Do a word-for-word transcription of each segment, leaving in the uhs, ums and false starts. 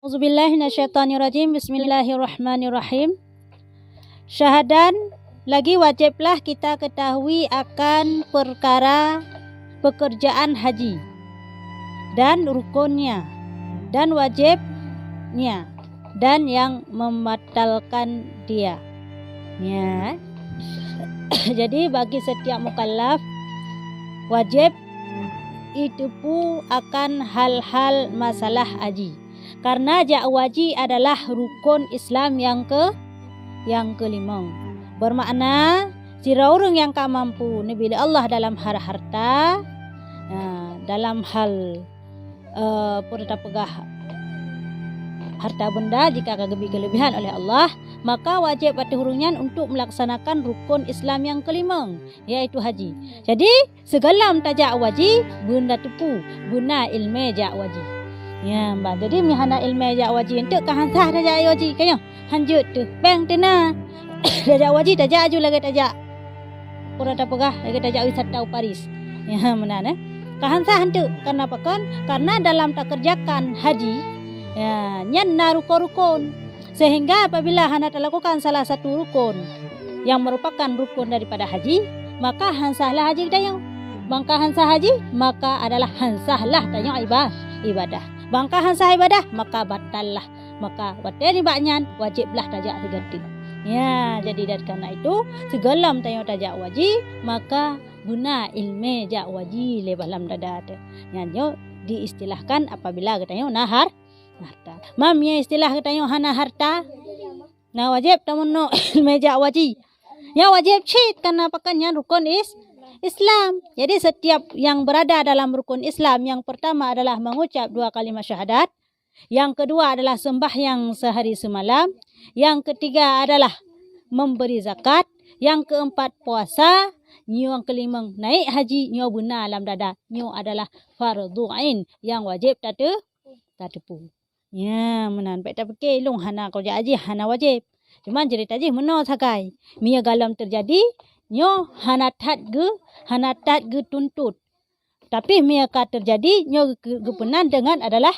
A'udzubillahi minasyaitonirrajim. Bismillahirrahmanirrahim. Syahadan, lagi wajiblah kita ketahui akan perkara pekerjaan haji dan rukunnya dan wajibnya dan yang membatalkan dia. Ya. Jadi bagi setiap mukallaf wajib iteupeue akan hal-hal masalah haji. Karena jak haji adalah rukun Islam nyang ke, nyang kelimong. Bermakna, sidroe ureuëng nyang ka mampu neubri lé Allah dalam har-, harta, ha, dalam hal, eh, peue tapeugah, harta benda jika ka geubri keulebihan oleh Allah, maka wajib ateueh ureuëng nyan untuk melaksanakan rukun Islam nyang kelimong, yaitu haji. Jadi, sigohlom tajak haji, beuna teupeue, beuna iéleumé jak haji. Ya, bah, jadi meuhana iéleumé jak haji, enteuk ka han sah tajak haji, ka nyoe? Han jeuet teuh, péng teuh na. Tajak haji, tajak aju lagée tajak, peue tapeugah, lagée tajak wisata u Paris. Ya, meunan, eh. Ka han sah enteuk, karena pakon? Karena dalam takerjakan haji, ya, nyan na rukon-rukon. Sehingga apabila hana talakukan salah satu rukun yang merupakan rukun daripada haji, maka han sahlah haji geutanyoe. Bang ka han sah haji, maka adalah han sahlah tanyoe iba-, ibadah. Bang ka han sah ibadah, maka batallah. Maka watée nibak nyan, wajiblah tajak sigoe teuk. Ya, jadi dari karena itu, sigohlom tanyoe tajak haji, maka beuna iéleumé jak haji lé balam dada teuh. Nyan nyoe diistilahkan apabila geutanyoe na har-, harta. Mam, ya istilah geutanyoe hana harta? Na wajéb tameurunoe iéleumé jak haji. Ya wajéb cit, karena pakon nyan rukun is-, Islam. Jadi setiap yang berada dalam rukun Islam, yang pertama adalah mengucap dua kalimat syahadat, yang kedua adalah sembahyang sehari semalam, yang ketiga adalah memberi zakat, yang keempat puasa, nyang kelimong naik haji, nyoe beuna lam dada, nyoe adalah fardhu ain nyang wajéb tate-, tateupeue. Ya, meunan. Bék tapike lôn hana kujak haji, hana wajéb. Cuman cerita jih meunoe sagai. Meunyoe gohlom teujadi, nyoe hana that geu-, hana that geutuntot. Tapi meunyoe ka teujadi, nyoe geu-, geupeunan deungon adalah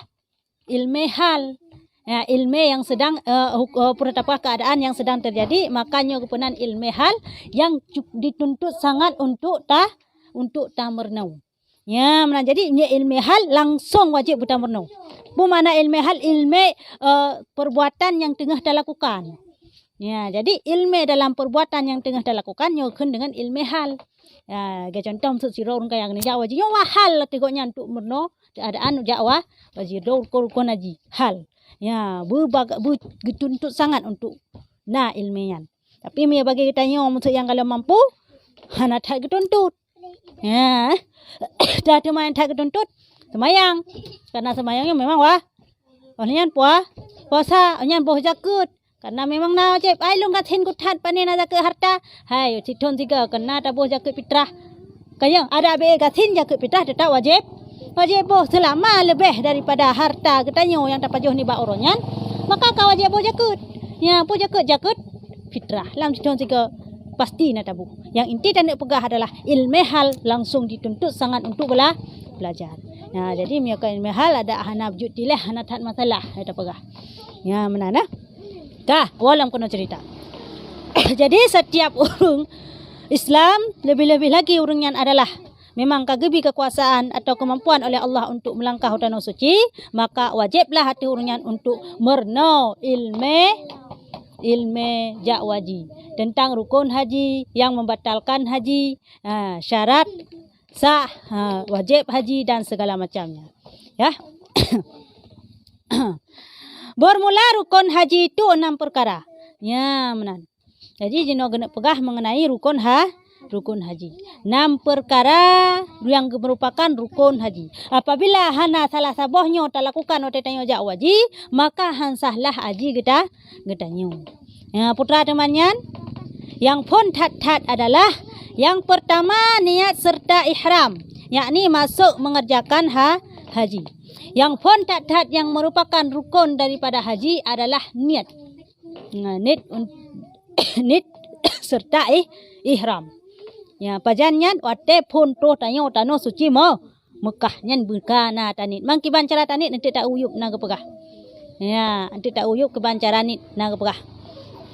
iéleumé hal. Ya, iéleumé nyang sedang, eh, huk-, eh, peue tapeugah keadaan nyang sedang teujadi, maka nyoe geupeunan iéleumé hal nyang cu-, dituntut sangat untuk ta-, untuk tameurunoe. Ya, meunan jadi nyoe iéleumé hal langsong wajéb beutameurunoe. Peue makna iéleumé hal? Iéleumé, eh, perbuatan nyang teungoh talakukan. Ya, jadi iéleumé dalam perbuatan nyang teungoh talakukan nyoe kheun deungon iéleumé hal. Ya, lagée contoh, maksud sidroe ureuëng kaya ngeujak haji, nyoe wah hal latée gobnyan untuk meurunoe keadaan jak wa-, haji, dua rukon-rukon haji. Hal. Ya, beubaga-, beu-, geutuntot sangat untuk na iéleumé nyan. Tapi meunyoe bagi geutanyoe, maksud nyang gohlom mampu, hana that geutuntot. Ya. Dah teuma nyang that geutuntot, seumayang. Karena seumayang nyoe memang wah-, oh nyan pua-, puasa, oh nyan boh zakeuet. Karena memang na wajéb, ai lôn gasien kuthat pane na zakeuet harta. Hai, sithon sigoe keu na taboh zakeuet fitrah. Ka nyoe, adak bék gasien zakeuet fitrah teutap wajéb. Wajéb boh seulama leubeh daripada harta geutanyoe nyang tapajoh nibak uroe nyan, maka ka wajéb boh zakeuet. Nyan peue zakeuet? Zakeuet fitrah. Lam sithon sigoe pasti na taboh. Nyang inti taneuk peugah adalah iéleumé hal langsong dituntut sangat untuk bela-, belajar. Nah, jadi meunyoe ka iéleumé hal adak hana beujeuet dilée, hana that masalah, na tapeugah. Ya, meunan, eh? Ka, awai lom keunoe cerita. Jadi, setiap ureuëng Islam, lebih-lebih lagi ureuëng nyan adalah memang ka geubri kekuasaan atau kemampuan oleh Allah untuk melangkah u tanoh suci, maka wajiblah ateueh ureuëng nyan untuk meurunoe iéleumé, iéleumé jak haji. Tentang rukun haji, yang membatalkan haji, ha, syarat sah, ha, wajéb haji dan segala macamnya. Ya. Bermula rukun haji itu enam perkara. Ya, meunan. Jadi, jinoe geuneuk peugah mengenai rukun ha-, rukun haji. Enam perkara yang merupakan rukun haji. Apabila hana salah saboh nyoe talakukan watée tanyoe jak haji, maka han sahlah haji geuta-, geutanyoe. Ya, putra teuma nyan, nyang phon that-that adalah yang pertama niat serta ihram, yakni masuk mengerjakan ha-, haji. Yang phon that-that yang merupakan rukun daripada haji adalah niet. Nah, niet un-, niet serta ih-, ihram. Ya, pajan nyan watée phon troh tanyoe tanoh suci mo-, Mekah nyan beuka na taniet. Mang kiban cara taniet nanti tak uyup na geupeugah. Ya, anteuk tauyueb kiban cara niet na geupeugah.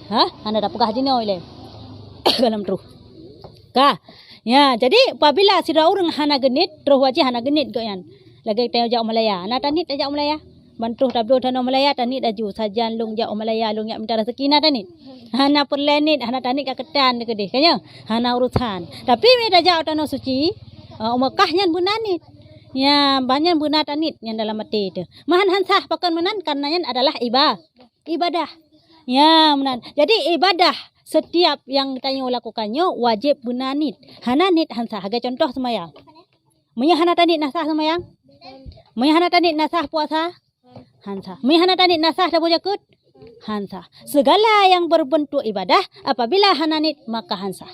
Hah? Hana tapeugah jinoe ilée. Gohlom troh. Ka. Ya, jadi apabila sidroe ureuëng hana geuniet, troh wajéb hana geuniet gobnyan. Lagée tanyoe jak u Malaya. Na taniet tajak u Malaya? Ban troh tabloe tanoh Malaya, taniet laju. Sajan lôn jak u Malaya, lôn jak mita raseuki, na taniet. Hana peureulée niet, hana taniet ka keutan keudeh, ka nyoe? Hana urusan. Tapi meunyoe tajak u tanoh suci, eh, u Mekah nyan beuna niet. Ya, ban nyan beuna taniet nyan dalam até teuh. Meuhan han sah pakon meunan, karena nyan adalah iba-, ibadah. Ya, meunan. Jadi ibadah setiap nyang tanyoe lakukan nyoe wajéb beuna niet. Hana niet han sah. Lagée contoh seumayang. Meunyoe hana taniet na sah seumayang? Meunyoe hana taniet na sah puasa? Han sah. Meunyoe hana taniet na sah saboh jakeuet? Han sah. Segala yang berbentuk ibadah apabila hana niet maka han sah.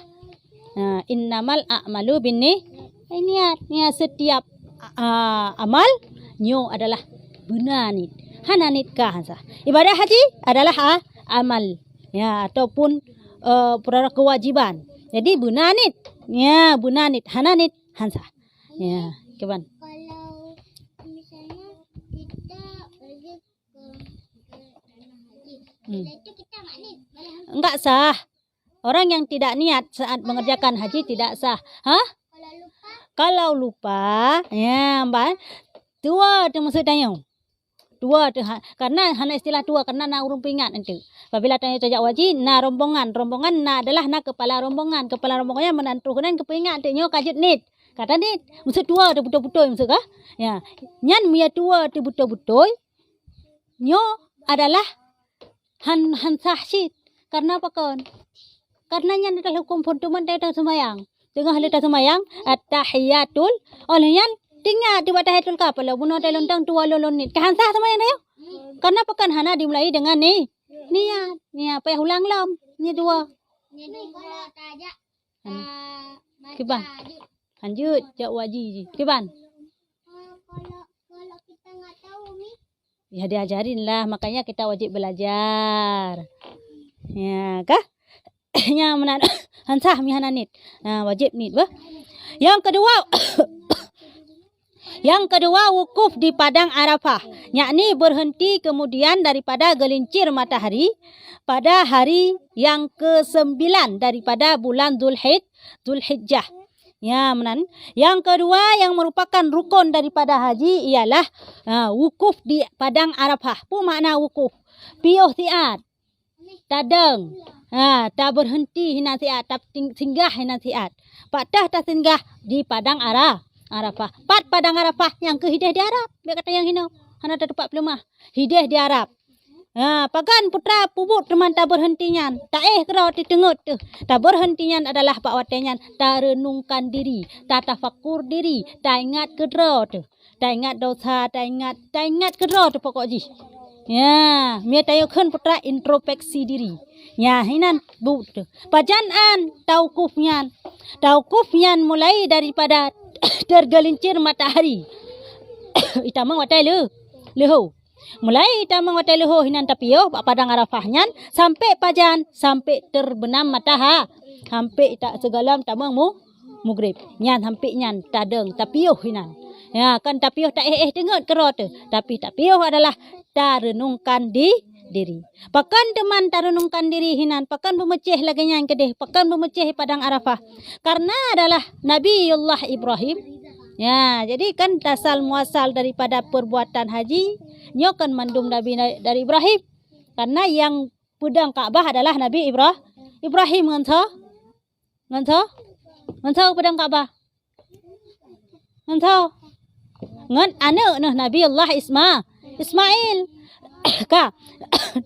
Nah, innamal a'malu binni-, niat. Niat setiap, a-, amal nyoe adalah beuna niet. Hana niet ka han sah. Ibadah haji adalah, a, amal. Ya, ataupun, eh, perkara kewajiban. Jadi beuna niet. Ya, beuna niet. Hana niet han sah. Ya, kiban. Kalau misalnya kita pergi ke, ke tanah haji, hmm, bila itu kita nggak niet, boleh? Enggak sah. Orang yang tidak niat saat mengerjakan haji tidak sah. Hah? Kalau lupa? Kalau lupa, ya, mbak, tuwo teuh maksud tanyoe. Tuwo teuh, ha, karena hana istilah tuwo, karena na ureuëng peuingat enteuk. Apabila tanyoe tajak u haji, na rombongan. Rombongan na adalah na kepala rombongan. Kepala rombongan nyan meunan troh keunan geupeuingat enteuk nyoe ka jeuet niet. Ka taniet, maksud tuwo teuh beutôi-beutôi maksud kah? Ya. Nyan meunyoe tuwo teuh beutôi-beutôi, nyoe adalah han, han sah cit. Karena pakon? Karena nyan adalah huköm phon teuma teuh seumayang. Teungoh lheueh taseumayang, at-tahiyatul, óh lheueh nyan, teuingat teuh bak tahiyatul ka, pala bunoe teuh lontang tuwo lôn niet. Ka han sah seumayang tanyoe? Karena pakon? Hana dimulai dengan ni-, niat. Niat payah ulang lom. Ni dua. Jadi kalau tajak, hmm, ah, baca kiban? Jud. Lanjut, jak u haji jih. Kiban? Kalau, kalau, kalau kita nggak tahu ni. Ya, diajarin lah. Makanya kita wajib belajar. Ya, kah? Nyan meunan, han sah meunyoe hana niet. Nah, wajéb niet beuh. Yang kedua, yang kedua, wukuf di Padang Arafah, yakni berhenti kemudian daripada gelincir matahari pada hari yang kesembilan daripada bulan Zulhid-, Zulhijjah. Ya, meunan. Yang kedua yang merupakan rukun daripada haji ialah, ha, wukuf di Padang Arafah. Peue makna wukuf? Piôh siat. Tadong. Ha, tabeurhenti hinan siat, tating-, singgah hinan siat. Pat teuh tasinggah? Di Padang Ara-, Arafah. Pat Padang Arafah? Nyang keuh hideh di Arab. Bèk gata nyang hinoe. Hana tatupat peuleumah. Hideh di Arab. Ha, pakon putra peubuet teuma tabeurhenti nyan? Taéh keudroe teuh teungeut teuh. Tabeurhenti nyan adalah bak watèe nyan tareunungkan diri, tatafakur diri, taingat keudroe teuh. Taingat dosa, taingat, taingat keudroe teuh pokok jih. Ya, meunyoe tanyoe kheun putra introspeksi diri. Ya, hinan buet teuh. Pajan an tawukuf nyan? Tawukuf nyan mulai daripada tergelincir matahari. Itamong watèe leu-, leuhô. Mulai itamong watèe leuhô hinan tapiôh bak Padang Arafah nyan, sampai pajan, sampai terbenam mataha-, sampai ta-, sigohlom tamong mu-, mugreb. Nyan sampai nyan tadong, tapiôh hinan. Ya, kon tapiôh taéh-éh teungeut keudroe teuh, tapi tapiôh adalah tareunungkan di-, diri. Pakon teuma tareunungkan diri hinan? Pakon beumeucéh lagèe nyan keudeh? Pakon beumeucéh Padang Arafah? Karena adalah Nabiullah Ibrahim. Ya, jadi kan asal muasal daripada perbuatan haji, nyoe kan mandum Nabi na-, dari Ibrahim. Karena nyang peudong Ka'bah adalah Nabi Ibra-, Ibrahim ngon soe? Ngon soe? Ngon soe peudong Ka'bah? Ngon soe? Ngon aneuk neuh Nabi Allah Isma-, Ismail. Ka.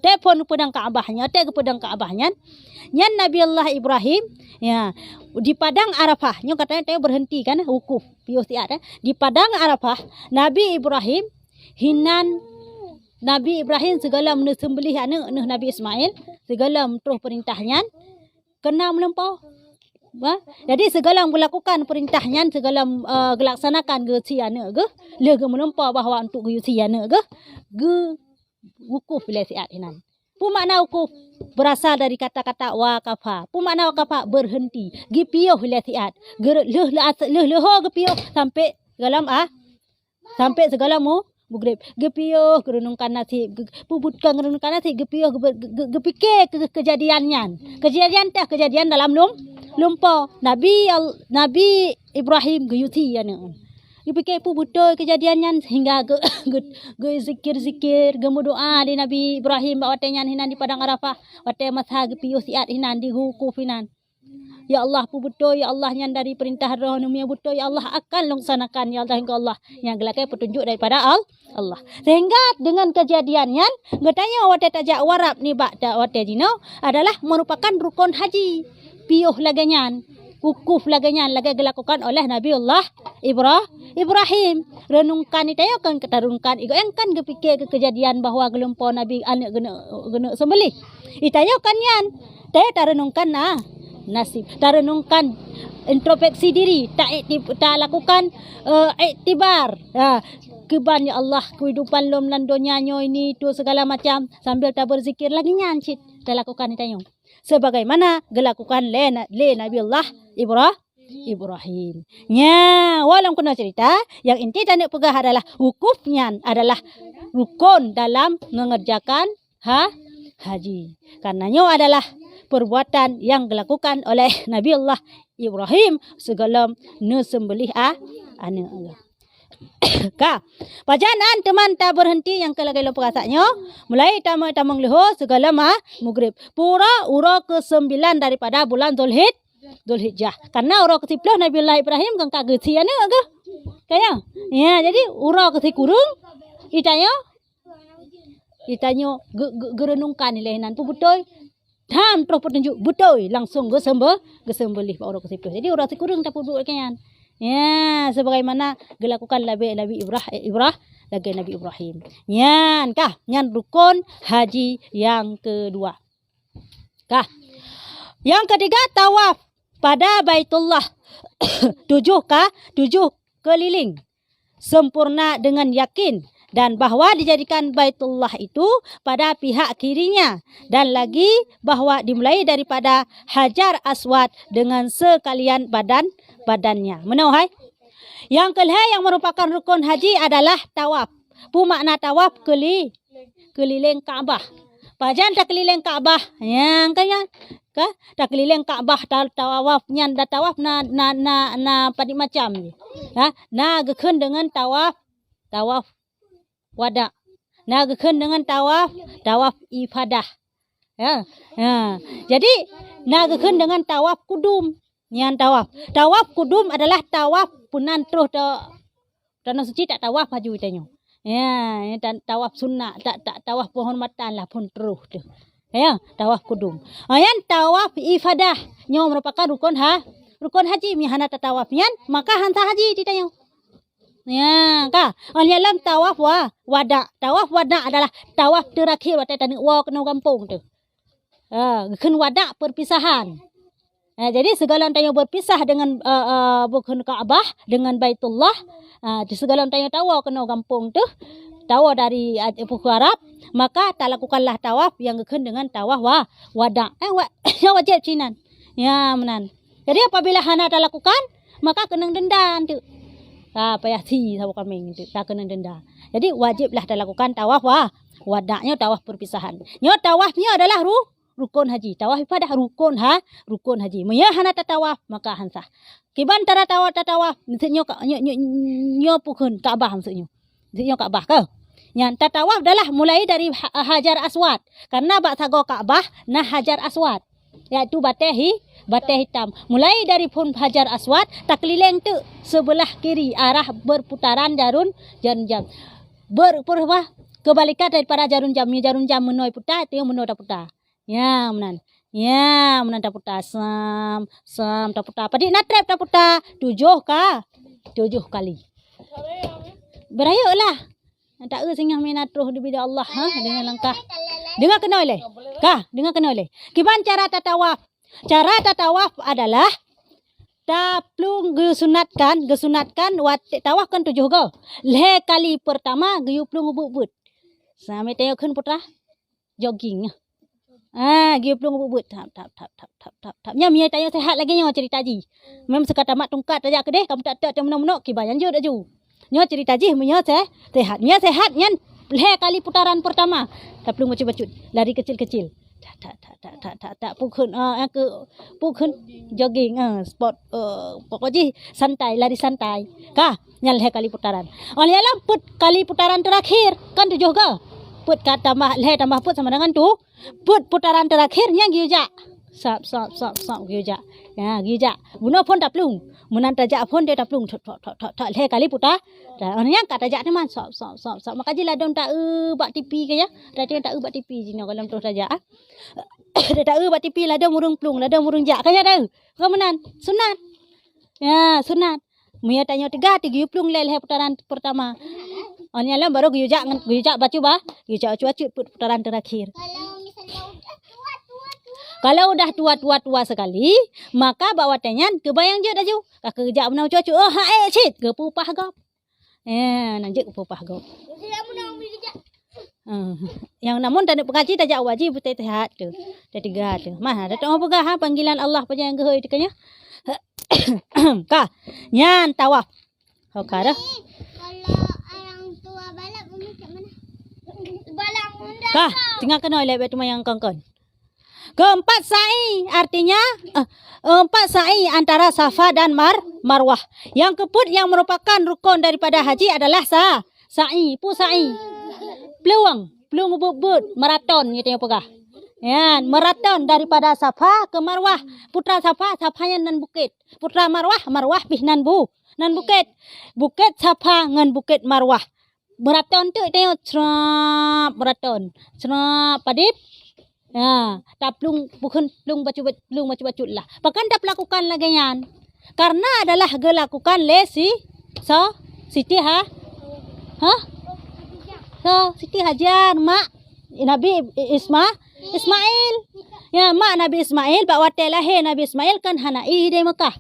Teupon peudong Ka'bah nyan, teu geupeudong Ka'bah nyan. Nyan Nabi Allah Ibrahim, ya, di Padang Arafah. Nyoe katanya teu berhenti kan, wukuf, piôh siat, eh. Di Padang Arafah, Nabi Ibrahim hinan, Nabi Ibrahim sigohlom neuseumbeulih aneuk neuh Nabi Ismail, sigohlom troh peurintah nyan, keunan meulumpoe. Bah, jadi sigohlom geulakukan peurintah nyan, sigohlom, eh, geulaksanakan geusie aneuk geuh, lheueh geumeulumpoe bahwa untuk geuyue sie aneuk geuh, geu-, wukuf ilèe siat hinan. Peue makna wukuf? Berasal dari kata-kata waqafa. Peue makna waqafa? Berhenti. Geupiôh ilèe siat. Geu-, lheueh, lheueh as-, lheueh leuhô geupiôh sampai sigohlom, ah, sampai sigohlom mu-, Mugreb, geupiôh geureunungkan naseb, geu-, peubuet ka geureunungkan naseb, geupiôh geu-, geu-, geu-, geupike keu keujadian nyan. Keujadian teuh keujadian dalam lum-, lumpoe. Nabi Al-, Nabi Ibrahim geuyue sie aneuëk. Geupike peue beutôi keujadian nyan sehingga geu-, geu-, geuzikir-zikir, geumeudoá lé Nabi Ibrahim bak watée nyan hinan di Padang Arafah, watée masa geupiôh siat hinan di Wukuf hinan. Ya Allah, peue beutôi, ya Allah, nyan dari peurintah Droeneuh, meunyo beutôi, ya Allah, akan lôn laksanakan, ya Allah, ya Allah, nyang geulakée peutunjuk daripada Al-, Allah. Sehingga deungon keujadian nyan, geutanyoe watée tajak u Arab nibak ta-, watée jinoe adalah meurupakan rukon haji. Piôh lagée nyan, wukuf lagée nyan, lagée geulakukan oleh Nabiullah Ibra-, Ibrahim. Reunungkan itanyoe kan, tareunungkan, igoe kan geupike keu keujadian bahwa geulumpoe Nabi aneuëk geuneuk, geuneuk seumbelih. Itanyoe kan nyan, tanyoe tareunungkan na, naseb, tareunungkan introspeksi diri, ta-, ikti-, talakukan, eh, iktibar. Ha, kiban, ya Allah, kehidupan lom lam donya nyoe ini tu segala macam, sambil tabeuzikir lagée nyan cit talakukan itanyoe. Sebagaimana geulakukan lé na-, lé Nabiullah Ibra-, Ibrahim. Nya, walau keunoe cerita, yang inti taneuk peugah adalah wukuf nyan adalah rukon dalam mengerjakan ha-, haji. Karena nyoe adalah perbuatan yang dilakukan oleh Nabiullah Ibrahim sigohlom neuseumbelih a-, aneuëk. Ka, pajan an teuma tabeurhenti nyang keu lagée lôn peugah nyoe, mulai tamong-tamong leuho sigohlom a-, mugreb. Pura uroe keuseubilan daripada bulan Zulhij-, Zulhijjah. Karena uroe keusiploh Nabiullah Ibrahim kan ka geusie aneuëk geuh. Ka nyo? Ya, jadi uroe keusikureueng itanyoe, itanyoe ge-, ge-, geureunungkan ilée nan peue beutôi. Tham troh peutunjuk beutôi, langsung geuseumbe-, geuseumbelih bak uroe keusiploh. Jadi uroe sikureueng tapeubuet lagée nyan. Ya, sebagaimana geulakukan lagée Nabi Ibrah-, eh, Ibrah-, lagée Nabi Ibrahim. Nyan kah, nyan rukon haji nyang keudua. Kah. Yang ketiga, tawaf pada Baitullah. Tujuh ka, tujuh keliling. Sempurna dengan yakin dan bahwa dijadikan Baitullah itu pada pihak kirinya dan lagi bahwa dimulai daripada Hajar Aswad dengan sekalian badan-badannya. Meunoe hai. Yang kelhée yang merupakan rukun haji adalah tawaf. Peue makna tawaf? Keli-, keulileng Ka'bah. Pajan takeulileng Ka'bah? Nyang ka nyan, ka takeulileng Ka'bah, ta-, tawaf nyan, dan tawaf na, na, na, na padit macam jih. Ha, na geukheun deungon tawaf, tawaf wada. Na geukheun deungon tawaf, tawaf ifadah. Ya. Ha. Jadi na geukheun deungon tawaf kudum. Nyan tawaf. Tawaf kudum adalah tawaf peunan troh ta-, Tanoh Suci, tatawaf laju tanyoe. Ya, ta-, tawaf sunat, ta-, ta-, tawaf penghormatan lah phon troh teuh. Ya, tawaf kudum. Ha, nyan tawaf ifadah. Nyoe merupakan rukun ha-, rukun haji. Meunyo hana tatawaf nyan, maka han sah haji di tanyoe. Ya, ka. Nyan lom tawaf wa-, wada. Tawaf wada adalah tawaf teurakhir watée taneuk woe keunoe gampông teuh. Ha, geukheun wada, perpisahan. Ha, jadi sigohlom tanyoe berpisah dengan, eh, eh, bukan Ka'bah, dengan Baitullah. Ha, di sigohlom tanyoe tawoe keunoe gampông teuh, tawoe dari, eh, Puku Arab, maka talakukanlah tawaf nyang geukheun deungon tawaf wa-, wada. Eh, wa-, nyang wajéb sinan. Ya, meunan. Jadi apabila hana talakukan, maka keunong denda teuk. Ha, payah sie saboh kaméng teuk, ka keunong denda. Jadi wajéb lah talakukan tawaf wa-, wada nyoe, tawaf perpisahan. Nyoe tawaf nyoe adalah ru-, rukun haji. Tawaf ifadah rukun ha-, rukun haji. Meunyo hana tatawaf, maka han sah. Kiban cara tawaf, tatawaf, maksud nyoe ka-, nyoe, nyoe, nyoe pukon Ka'bah maksud nyoe. Maksud nyoe Ka'bah ka. Nyan tatawaf adalah mulai dari ha-, Hajar Aswad. Karena bak sagoe Ka'bah na Hajar Aswad. Yaitu batée hi-, batée hitam. Mulai dari phon Hajar Aswad, takeulileng teuk sebelah kiri arah berputaran jarun, jarun jam. Ber-, per-, apa? Kebalikan daripada jarun jam. Meunyo jarun jam meunoe puta, itu nyang meunoe taputa. Ya, meunan. Ya, meunan taputa. Sam, sam, taputa. Padit na treb taputa? Tujoh ka-, tujoh kali. Beurayeuk lah. Taeu singoh mina troh di bida Allah, ha, dengan langkah. Dengar keunoe lé. Ka, dengar keunoe lé. Kiban cara tatawaf? Cara tatawaf adalah taplueng geusunatkan, geusunatkan watée tawaf kan tujoh goe. Lhée kali pertama geuyue plueng ubeuet-ubeuet. Sampai tayok kheun putra jogging. Ah, geuyue plueng ubeuet-ubeuet. Tap, tap, tap. Nyan meunyo tanyoe sehat lagée nyoe cerita jih. Mem seukata mat tungkat tajak keudeh, kamu tak tak meunoe-meunoe, kiban nyan jeuet laju. Nyoe cerita jih meunyoe se-, sehat. Meunyoe sehat nyan lhèe kali putaran pertama. Taplueng bacut-bacut, lari kecil-kecil. Tak, tak, tak, tak, tak, tak, tak. Pukon, ah, nyang ke, pukon jogging, ah, sport, eh, pokok jih santai, lari santai. Ka, nyan lhèe kali putaran. Óh lheueh nyan peuet kali putaran terakhir, kan tujoh go. Peuet ka tambah lhèe tambah peuet sama dengan tu. Peuet putaran terakhir nyan geuyue jak. Sap, sap, sap, sap geuyue jak. Ya, geuyue jak. Bunoe phôn taplueng. Meunan tajak phôn dia taplueng. Thok, thok, thok, thok, thok. Lhèe kali puta. Dah, oh, nyan ka tajak teuma. Sap, sap, sap, sap. Maka jih ladôm taeu bak tipi ke ya. Ladôm taeu bak tipi jinoe kalau troh tajak, ah. Taeu bak tipi ladôm ureueng plueng, ladôm ureueng jak. Ka ya taeu. Bukan meunan. Sunat. Ya, sunat. Meunyoe tanyoe teuga, teuga geuyue plueng lé lhèe putaran pertama. Oh, nyan lom baru geuyue jak ngon, geuyue jak bacut ba, geuyue jak bacut-bacut peuet putaran terakhir. Kalau misalnya udah tua, tua, tua. Kalau udah tua, tua, tua sekali, maka bak watèe nyan keubayang jeuet laju. Ka geujak meunan bacut-bacut, oh, ha, eh, cit, geupeupah gob. Eh, nan jeuet geupeupah gob. Jadi, kamu nak ambil kejap? Ah, nyang namun taneuk peukaji tajak wajib beuteuhat tu. Teuga tu. Mah, ada teuh peugah ha panggilan Allah pajan nyang geuhôi teuka nyoe. Ka, nyan tawaf. Ho ka dah. Kalau orang tua balap, umi kat mana? Balap bunda. Ka, tinggal keunoe lé bak teuma nyang kon-kon. Keempat sa'i, artinya, eh, empat sa'i antara Safa dan Mar-, Marwah. Yang keempat yang merupakan rukun daripada haji adalah sa-, sa'i. Peue sa'i? Plueng, plueng ubit-ubit, maraton, nyan tanyoe peugah. Nyan, maraton daripada Safa ke Marwah. Putra Safa, Safa nyan nan bukét. Putra Marwah, Marwah pih nan bu-, nan bukét. Bukét Safa ngon Bukét Marwah. Maraton tu tanyoe, crap, maraton. Crap, padit. Ha, taplueng, bukon plueng bacut-, plueng bacut-bacut lah. Pakon tapeulakukan lagèe nyan? Karena adalah geulakukan lé si, so, Siti Ha-, ha? So, Siti Hajar, mak Nabi Isma-, Ismail. Ya, mak Nabi Ismail, bak watèe lahé Nabi Ismail kan hana ie di Mekah.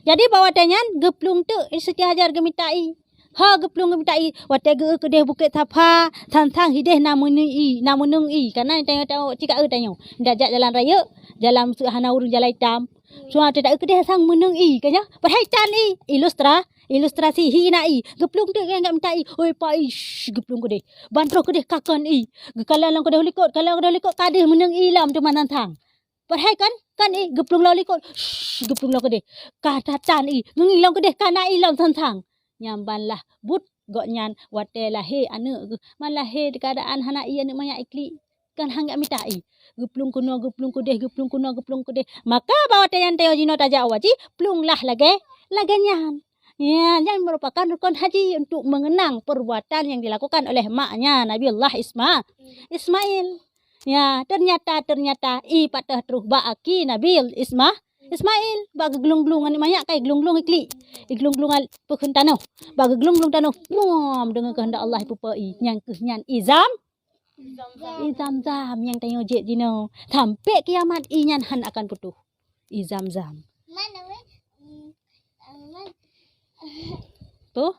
Jadi, bak watèe nyan geuplueng teuk Siti Hajar geumita ie. Ha, geuplueng geumita ie. Watèe geu-, keudeh Bukét Safa, sang-sang hideh na meuneung ie, na meuneung ie. Karena tanyoe, tanyoe, cit ka eu tanyoe. Ndak jak jalan rayeuk, jalan seuhat hana ureueng jalan itam. Cuma teuta eu keudeh sang meuneung ie, ka nyan. Padahai tan ie, ilustra-, ilustrasi hi na ie. Geuplueng teuk nyang geumita ie. Oi, pa ie, shh, geuplueng keudeh. Ban troh keudeh ka kon ie. Geukalon lam keudeh likot, kalon keudeh likot, ka deh meuneung ie lom teuma sang-sang. Padahai kan, kan ie geuplueng lam likot, shh, geuplueng lam keudeh. Ka tan ie, geungieng lam keudeh, ka na ie lom sang-sang. Nyan ban lah buet gobnyan watèe lahé aneuk geuh. Man lahé keuadaan hana ie aneuk manyak iklik. Kan han geumita ie. Geuplueng keunoe, geuplueng keudeh, geuplueng keunoe, geuplueng keudeh. Maka bak watèe nyan tanyoe jinoe tajak haji, plueng lah lagèe, lagèe nyan. Ya, nyan merupakan rukun haji untuk mengenang perbuatan yang dilakukan oleh maknya Nabiullah Isma-, Ismail. Ya, ternyata, ternyata, ie patéh troh bak aki Nabi Isma-, Ismail. Bak geuglung-glung aneuk manyak kai glung-glung iklik. Iglung-glung al-, peukheun tanoh. Bak geuglung-glung tanoh, pum, deungon keuheundak Allah ipeupo ie. Nyan keuh nyan ie Zam-, ie Zam-Zam nyang tanyoe jép jinoe. Sampai kiamat ie nyan han akan putôh. Ie Zam-Zam. Mana, weh? Hmm, ah, man-, Tuh.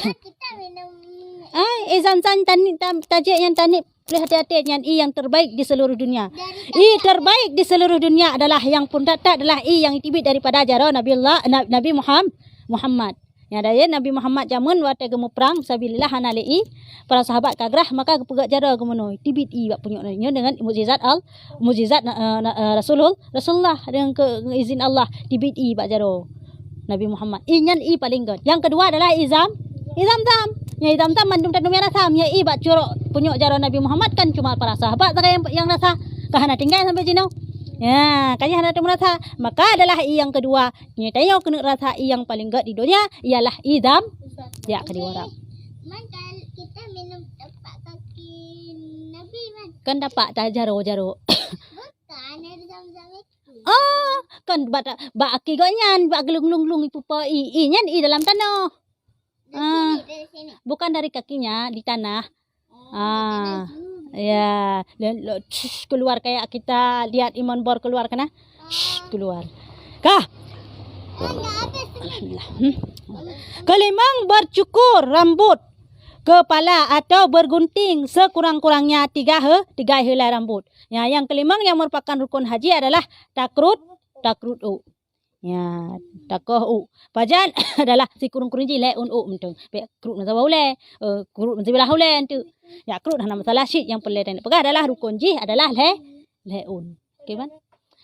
Kita minum. Ai, ie Zam-Zam tani-, tam-, tajak nyan tani, boleh hati-hati nyan ie yang terbaik di seluruh dunia. Ie terbaik di seluruh dunia adalah yang pun tak, tak adalah ie yang teubiet daripada jaroe Nabiullah, Na-, Nabi Muham-, Muhammad. Nyan dah ya, Nabi Muhammad jameun watèe geumuprang sabilillah hana lé ie, para sahabat ka grah, maka geupeugöt jaroe geumeunoe, teubiet ie bak punyueng nyoe deungon mukjizat Al-, mukjizat na-, eh, na-, eh, Rasulul-, Rasulullah deungon keu izin Allah teubiet ie bak jaroe Nabi Muhammad. Ie nyan ie paleng göt. Nyang keudua adalah ie Zam-, ie Zam-Zam. Nyang ie Zam-Zam mandum tanyoe nyang rasa, nyang ie bak curok punyueng jaroe Nabi Muhammad kan cuma para sahabat sagai nyang, nyang rasa. Ka hana tinggai sampai jinoe. Ya, ka hana tanyoe rasa. Maka adalah ie nyang keudua. Nyoe tanyoe keuneuk rasa ie nyang paleng göt di donya ialah ie Zam-, ya, keudua rab. Man, kal-, kita minum tapak kaki Nabi, man. Kan tapak ta jaroe-jaroe. Bukan, air Zam-Zam itu. Oh, kan bak ta-, bak aki gobnyan, bak geulung-lung-lung ipeupo ie. Ie nyan ie dalam tanoh. Dari sini, dari sini. Bukan dari kakinya, di tanah. Ah, ya. Keluar kayak kita lihat Imam Bor keluar kena. Keluar. Kah? Alhamdulillah. Hmm. Kelimang, bercukur rambut kepala atau bergunting sekurang-kurangnya tiga he-, tiga helai rambut. Ya, yang kelimang yang merupakan rukun haji adalah takrut, takrut u. Ya, takoh u. Pajan adalah sikureueng-kureueng jih lhée ôn u mantong. Bék krot meusaboh ulée, eh, krot meusibilah ulée enteuk. Ya, krot hana masalah cit, nyang peureulée tanyoe peugah adalah rukon jih adalah lhée, lhée ôn. Oke, ban?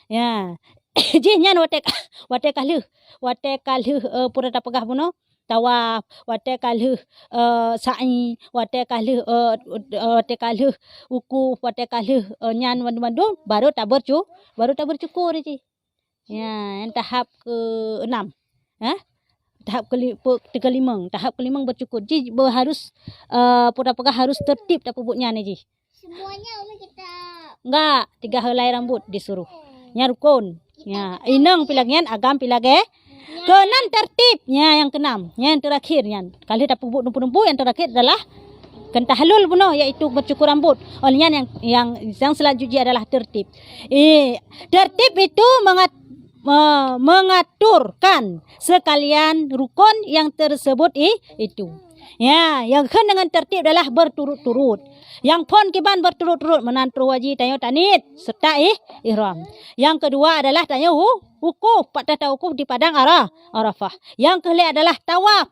Ya. Jih nyan watée ka, watée ka lheueh, watée ka lheueh, eh, peue tapeugah bunoe, tawaf, watée ka lheueh, eh, sa'i, watée ka lheueh, eh, watée ka lheueh wukuf, watée ka lheueh, eh, nyan mandum-mandum, baru tabercu-, baru tabercukur jih. Ya, nyang tahap keenam. Hah? Tahap keli-, pe-, keulimong. Tahap keulimong bercukur. Jih be-, harus, eh, peue tapeugah harus tertib tapeubuet nyan jih. Semuanya umi kita. Enggak, tiga helai rambut disuruh. Nyan rukon. Ya, inong pih lagée nyan, agam pih lagée. Keunan tertib. Nya nyang keenam. Nyang terakhir nyan. Ka lheueh tapeubuet dumpu-dumpu, yang terakhir adalah kan tahallul bunoe, yaitu bercukur rambut. Oleh nyan yang, yang, yang selanjutnya adalah tertib. Eh, tertib itu mengat-, me-, mengaturkan sekalian rukun yang tersebut i-, itu. Ya, yang kheun dengan tertib adalah berturut-turut. Yang phon kiban berturut-turut, meunan troh wajib tanyoe taniet serta ih-, ihram. Yang kedua adalah tanyoe wu-, wukuf, pat tata wukuf di padang Ara-, Arafah. Yang keulhée adalah tawaf,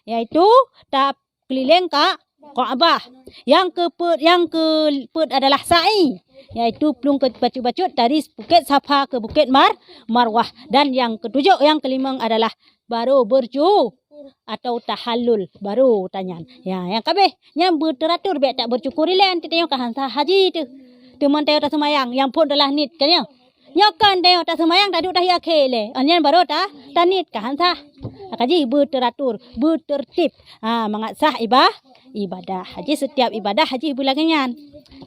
yaitu ta-, keulileng ka Ka'bah. Yang keupeuet, yang keupeuet adalah sa'i, yaitu plueng keu bacut-bacut dari Bukét Safa ke Bukét Mar-, Marwah. Dan yang ketujuh, yang kelimong adalah baru bercu-, atau tahallul, baru tanyan. Ya, nyang kabeh, nyan beuteratur bék tak bercukur ilée, nanti tanyoe ka han sah haji teuh. Teuma tanyoe taseumayang, nyang phon adalah niet, kan ya? Nyoe kan tanyoe taseumayang, taduek tahiyat akhé lé. Nyan baru ta-, taniet ka han sah. Maka jih beuteratur, beutertib. Ha, mangat sah iba-, ibadah. Haji setiap ibadah haji beulagée nyan.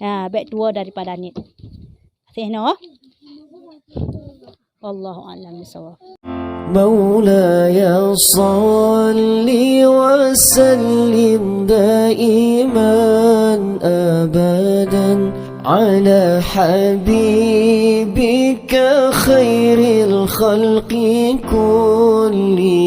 Ha, bék tuwoe daripada niet. Seh noh. Wallahu a'lam bishawab. مولاي صل وسلم دائما أبدا على حبيبك خير الخلق كلهم.